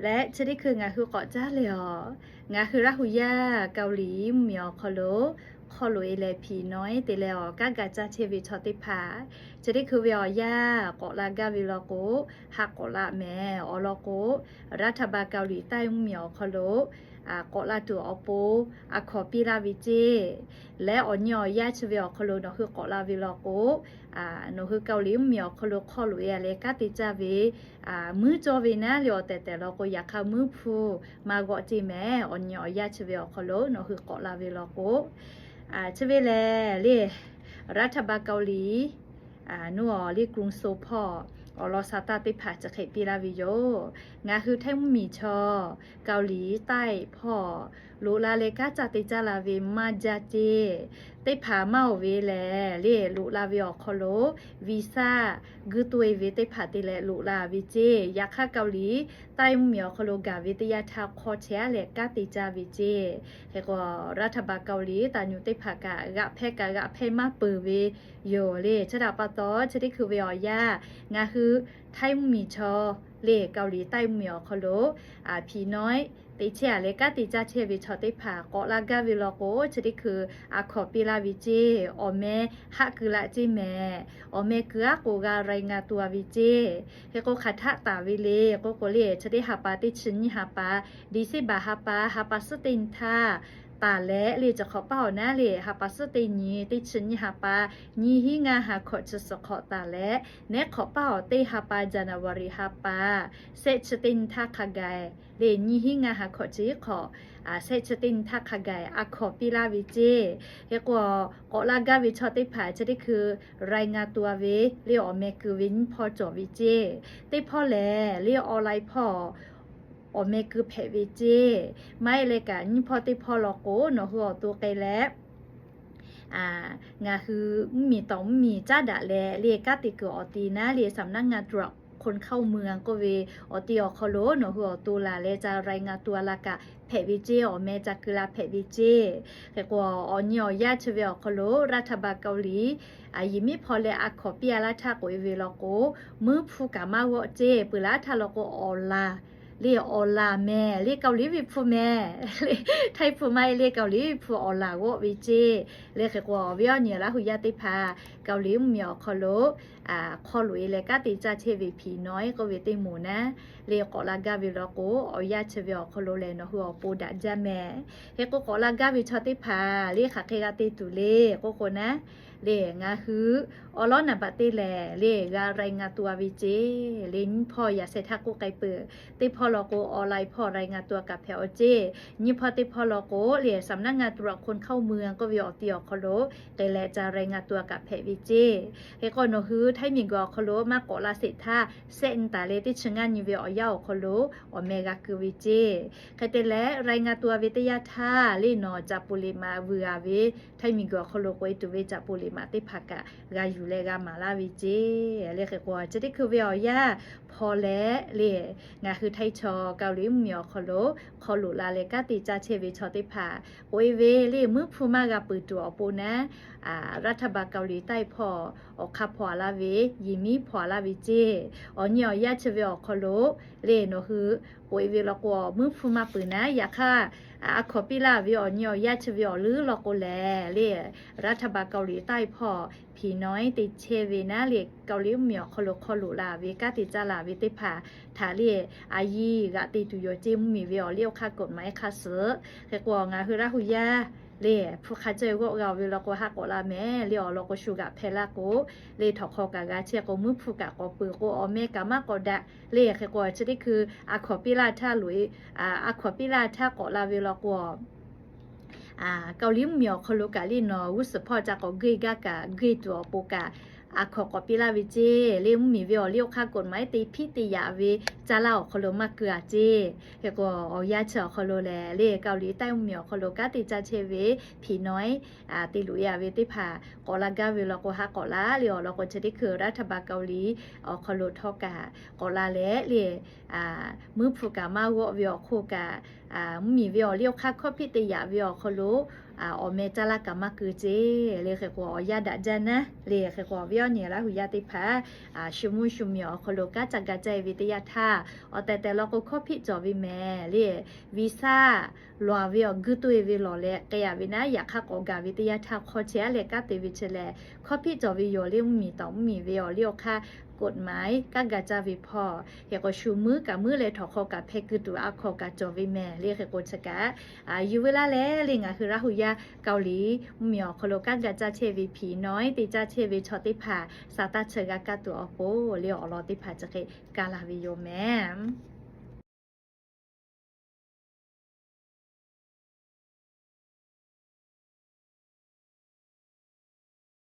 Leh chi teˇ hkui ngaˬ hui k'awꞈ caˉ leh awˬ, ngaˬ hui Laˇ hu yaˇ Kaoˍliˍ mvuhˇmiˬ awˬ hk'aw lo hk'aw loꞈ e leh hpiˍ nawˉ e te leh awˬ kanˉ ga caˇ chehˇ ve chaw teˇ hpaˍ, chi teˇ hkui ve awˬ yanˇ k'awꞈ la gaˇ ve law k'o, haꞈ k'awꞈ la mehˍ. Awˬ lawn k'o, รัฐบาลเกาหลีใต้ mvuhˇmiˬ awˬ hk'aw lo k'awꞈ la tuˬ awˬ pon a hkawnˍ piˇ laˇ ve ceˇ. Leh awˬ nyi awˬ yanˇ chi ve awˬ hk'aw lo nawˬ hui k'awꞈ la ve law k'o, nawˬ hui Kaoˍliˍ mvuhˇmiˬ awˬ hk'aw lo hk'aw loꞈ e leh kanˉ te caˇ ve muiˉ cawˇ ve naˉ le awˬ tehˬ tehˬ law k'o, yaꞈ hk'aˇ muiˉ hpu maˇ g'awˆ ceˇ mehˍ. Awˬ nyi awˬ yanˇ chi ve awˬ hk'aw lo nawˬ hui k'awꞈ la ve law k'o, chi ve lehˬ le, รัฐบาลเกาหลี nuˇ awˬ le กรุงโซล hpawˇ awˬ lawn sa taˇ teˇ hpaˍ chi hk'e piˇ laˇ ve yoˬ. Ngaˬ hui Htaiˇ mvuhˇmiˬ chaw Kaoˍliˍ Htaiˇ hpawˇ loꞈ la leh kanˉ caˇ te caˇ la ve maˇ jaˇ ceˇ. Teˇ hpaˍ maˇ oˬ ve lehˬ le, loꞈ la ve awˬ hk'aw lo วีซ่า guiˇ toˇ e ve teˇ hpaˍ te leh loꞈ la ve ceˇ. Yaꞈ hk'aˇ Kaoˍliˍ Htaiˇ mvuhˇmiˬ awˬ hk'aw lo gaˬ ve teˇ yanˇ htaˇ hk'aw chehˇ a leh kanˉ te caˇ ve ceˇ. Hk'e k'o, รัฐบาลเกาหลี taˍ nyu teˇ hpaˍ kaꞈ g'aꞈ hpehˇ kaꞈ g'aꞈ hpehˇ maˇ peuˬ ve yoˬ le. Chi htaꞈ pa taw, chi teˇ hkui ve awˬ yanˇ ngaˬ hui Htaiˇ mvuhˇmiˬ chaw le, Kaoˍliˍ Htaiˇ mvuhˇmiˬ awˬ hk'aw lo hpiˍ nawˉ e te chehˇ a leh kanˉ te caˇ chehˇ ve chaw teˇ hpaˍ k'awꞈ la gaˇ ve law k'o, chi teˇ hkui a hkawnˍ piˇ laˇ ve ceˇ. Awˬ meh haˆ keu laˇ ceˇ mehˍ. Awˬ meh keu aˉ k'o g'a รายงานตัว ve ceˇ. Hk'e k'o, hk'aˬ htaˆ taˍ ve le k'oˆ k'o le, chi teˇ ha pa teˇ chi nyiˇ ha pa, December ha pa, ha pa suhˉ teˇ nyi htaˇ taˍ leh le, chi hk'awꞈ paˇ awˬ naˉ le, ha pa suhˉ teˇ nyi, teˇ chi nyiˇ ha pa, nyiˇ hinˉ ngaˇ ha hkawꞈ chi suhˍ hk'awꞈ taˍ leh, neˉ hk'awꞈ paˇ awˬ teˇ ha pa, January ha pa, shehˆ chi teˇ nyi htaˇ hk'a gaˬ le, nyiˇ hinˉ ngaˇ ha hkawꞈ chi hk'awꞈ, shehˆ chi teˇ nyi htaˇ hk'a gaˬ a hkawnˍ piˇ laˇ ve ceˇ. Hk'e k'o, k'awꞈ la gaˇ ve chaw teˇ hpaˍ chi teˇ hkui รายงานตัว ve le, awˬ meh keu ve nyiˇ hpawˇ cawˬ ve ceˇ. Teˇ hpawˇ lehˬ le, online hpawˇ awˬ meh keu hpehꞈ ve ceˇ. Maˇ heˆ leh kaꞈ nyiˇ hpawˇ teˇ hpawˇ law k'o, nawˬ hui awˬ to k'ai leh ngaˬ hui mvuhˇmiˬ tawˍ mvuhˇmiˬ caˉ daꞈ leh le, kanˉ te kuiˬ awˬ ti naˉ le, สำนักงานตรวจคนเข้าเมือง k'oˆ ve awˬ ti awˬ hk'aw lo nawˬ hui awˬ to laˬ leh ca รายงานตัว la kaꞈ hpehꞈ ve ceˇ. Awˬ meh ca keu la hpehꞈ ve ceˇ. Hk'e k'o, awˬ nyi awˬ yanˇ chi ve awˬ hk'aw lo รัฐบาลเกาหลี yehˬ miˉ hpaw leh a hkawnˍ piˇ a laˇ htaˇ k'oꞈ e ve law k'o, muiˉ hpu kaꞈ maˇ g'awˆ ceˇ. Peuˬ laˇ htaˇ law k'o, awˬ laˬ le, awˬ laˬ mehˍ le, Kaoˍliˍ ve hpu mehˍ le, Htaiˇ hpu maˇ heˆ le, Kaoˍliˍ ve hpu awˬ laˬ g'awˆ ve ceˇ. Le hk'e k'o, awˬ viˉ awˬ nyi Laˇ hu yaˇ teˇ hpaˍ, Kaoˍliˍ mvuhˇmiˬ awˬ hk'aw lo hk'aw loꞈ e leh kanˉ te caˇ chehˇ ve ผีน้อย k'oˆ ve teˇ moˍ naˉ le, k'awꞈ la gaˇ ve law k'o, awˬ yanˇ chi ve awˬ hk'aw lo lehˬ nawˬ hui awˬ pon daꞈ jaˇ mehˍ. Hk'e k'o, k'awꞈ la gaˇ ve chaw teˇ hpaˍ le, hk'aˬ hk'e g'a te tuˬ le k'oˆ k'o naˉ le, ngaˬ hui awˬ lawn naˍ baꞈ te lehˬ le, g'a รายงานตัว ve ceˇ. Le nyiˇ hpawˇ yaꞈ sheh htaˇ k'oˆ k'ai peuˬ. Teˇ hpawˇ law k'o, online hpawˇ รายงานตัว kaꞈ hpehꞈ awˬ ceˇ. Nyiˇ hpawˇ teˇ hpawˇ law k'o le, สำนักงานตรวจคนเข้าเมือง k'oˆ ve awˬ ti awˬ hk'aw lo k'ai leh ca รายงานตัว kaꞈ hpehꞈ ve ceˇ. Hk'e k'o, nawˬ hui Htaiˇ miˬguiˬ awˬ hk'aw lo maˇ k'awꞈ la sheˍ htaˇ, shehˆ nyi taˍ leh teˇ chi ngaˇ nyi ve awˬ yanˇ awˬ hk'aw lo awˬ meh g'a keu ve ceˇ. Hk'e te leh รายงานตัว ve teˇ yanˇ htaˇ le, nawˬ ca po liꞈ maꞈ vuiˬ a ve, Htaiˇ miˬguiˬ awˬ hk'aw lo k'oꞈ e tuˬ ve ca po liꞈ maꞈ teˇ hpaˍ kaꞈ g'a yuˬ leh g'a maˍ laˇ ve ceˇ. Le hk'e k'o, chi teˇ hkui ve awˬ yanˇ hpaw leh le, ngaˬ hui Htaiˇ chaw Kaoˍliˍ mvuhˇmiˬ awˬ hk'aw lo hk'aw loꞈ la leh kanˉ te caˇ chehˇ ve chaw teˇ hpaˍ k'oꞈ e ve le, muiˉ hpu maˇ g'a peuˬ tuˬ awˬ pon naˉ, รัฐบาลเกาหลีใต้ hpawˇ awˬ hk'aˇ hpaw a laˇ ve, yehˬ miˉ hpaw a laˇ ve ceˇ. Awˬ nyi awˬ yanˇ chi ve awˬ hk'aw lo le, nawˬ hui k'oꞈ e ve law k'o, muiˉ hpu maˇ peuˬ naˉ. Yaꞈ hk'aˇ, a hkawnˍ piˇ laˇ ve awˬ nyi awˬ yanˇ chi ve awˬ leuˉ law k'o lehˬ le, รัฐบาลเกาหลีใต้ hpawˇ ผีน้อย te chehˇ ve naˉ le, Kaoˍliˍ mvuhˇmiˬ awˬ hk'aw lo hk'aw loꞈ la ve, kanˉ te caˇ la ve teˇ hpaˍ htaꞈ le, a yiˇ g'aꞈ te tuˬ yoˬ ceˇ. Mvuhˇmiˬ ve awˬ liˇ awˬ hk'aˇ กฎหมาย hk'a suhˍ. Hk'e k'o, ngaˬ hui Laˇ hu yaˇ le, hpu hk'a caweh g'awˆ g'a ve law k'o, haˆ k'awꞈ la mehˍ le. Awˬ lawn k'o, shu g'aꞈ hpehˇ laˇ k'o le, htawnˍ hk'aw kaꞈ g'a chehˇ k'o, muiˉ hpu kaꞈ k'awꞈ peuˬ k'o, awˬ meh kaꞈ maˇ k'awꞈ daꞈ le. Hk'e k'o, chi teˇ hkui a hkawnˍ piˇ laˇ htaˇ loꞈ e, a hkawnˍ piˇ laˇ htaˇ k'awꞈ la ve law k'o, Kaoˍliˍ mvuhˇmiˬ awˬ hk'aw lo kaꞈ le, nawˬ g'uˇ suhˍ hpawˇ ca k'awꞈ geuˆ gaˇ kaꞈ geuˆ tuˬ awˬ pon kaꞈ a hkawnˍ k'awꞈ piˇ laˇ ve ceˇ. Le mvuhˇmiˬ ve awˬ liˇ awˬ hk'aˇ กฎหมาย te hpiˇ te yaꞈ ve caˇ laˇ awˬ hk'aw lo maˇ keu a ceˇ. Hk'e k'o, awˬ yanˇ chi awˬ hk'aw lo lehˬ le, Kaoˍliˍ ใต้ mvuhˇmiˬ awˬ hk'aw lo kanˉ te caˇ chehˇ ve ผีน้อย te loꞈ e a ve teˇ hpaˍ k'awꞈ la gaˇ ve law k'o, haˆ k'awꞈ la le. Awˬ lawn k'o, chi teˇ hkui รัฐบาลเกาหลี awˬ hk'aw lo htawˇ kaꞈ k'awꞈ la leh le, muiˉ hpu kaꞈ maˇ g'awˆ ve awˬ hk'oˆ kaꞈ, mvuhˇmiˬ ve awˬ liˇ awˬ hk'aˇ hkawˇ hpiˇ te yaꞈ ve awˬ hk'aw lo awˬ meh caˇ laˇ kaꞈ maˇ keu ceˇ le. Hk'e k'o awˬ yanˇ daꞈ jaˇ naˉ le. Hk'e k'o awˬ viˉ awˬ nyi Laˇ huˍ yaˇ teˇ hpaˍ shu mvuhˇ shu miˬ awˬ hk'aw lo kanˉ ca ga caˇ e ve teˇ yanˇ htaˇ, awˬ tehˬ tehˬ law k'o hkawˇ hpiˆ cawˬ ve mehˍ le. Visaˇ lawˬ ve awˬ guˇ toˇ e ve lawˬ leh k'ai a ve naˉ, yaꞈ hk'aˇ k'awꞈ gaˬ ve teˇ yanˇ htaˇ hk'aw chehˇ a leh kanˉ te ve chi lehˬ, hkawˇ hpiˆ cawˬ ve yoˬ le. Mvuhˇ miˬ tawˍ mvuhˇ miˬ ve awˬ liˇ awˬ hk'aˇ กฎหมาย kanˉ ga caˇ ve hpawˇ hk'e k'o shu muiˉ kaꞈ muiˉ leh htawnˍ hk'aw kaꞈ hpeh keu tuˬ a hk'aw kaꞈ cawˬ ve mehˍ le. Hk'e k'o chi kaꞈ yuˬ ve laˇ leh le ngaˬ hui Laˇ huˍ yaˇ Kaoˍliˍ mvuhˇ miˬ awˬ hk'aw lo kanˉ ga caˇ chehˇ ve hpiˍ nawˉ te caˇ chehˇ ve chaw teˇ hpaˍ sa taˇ chehˇ g'a kaˇ tuˬ awˬ pon le awˬ lawn teˇ hpaˍ chi hk'e kaˇ laˬ ve yoˬ mehˍ.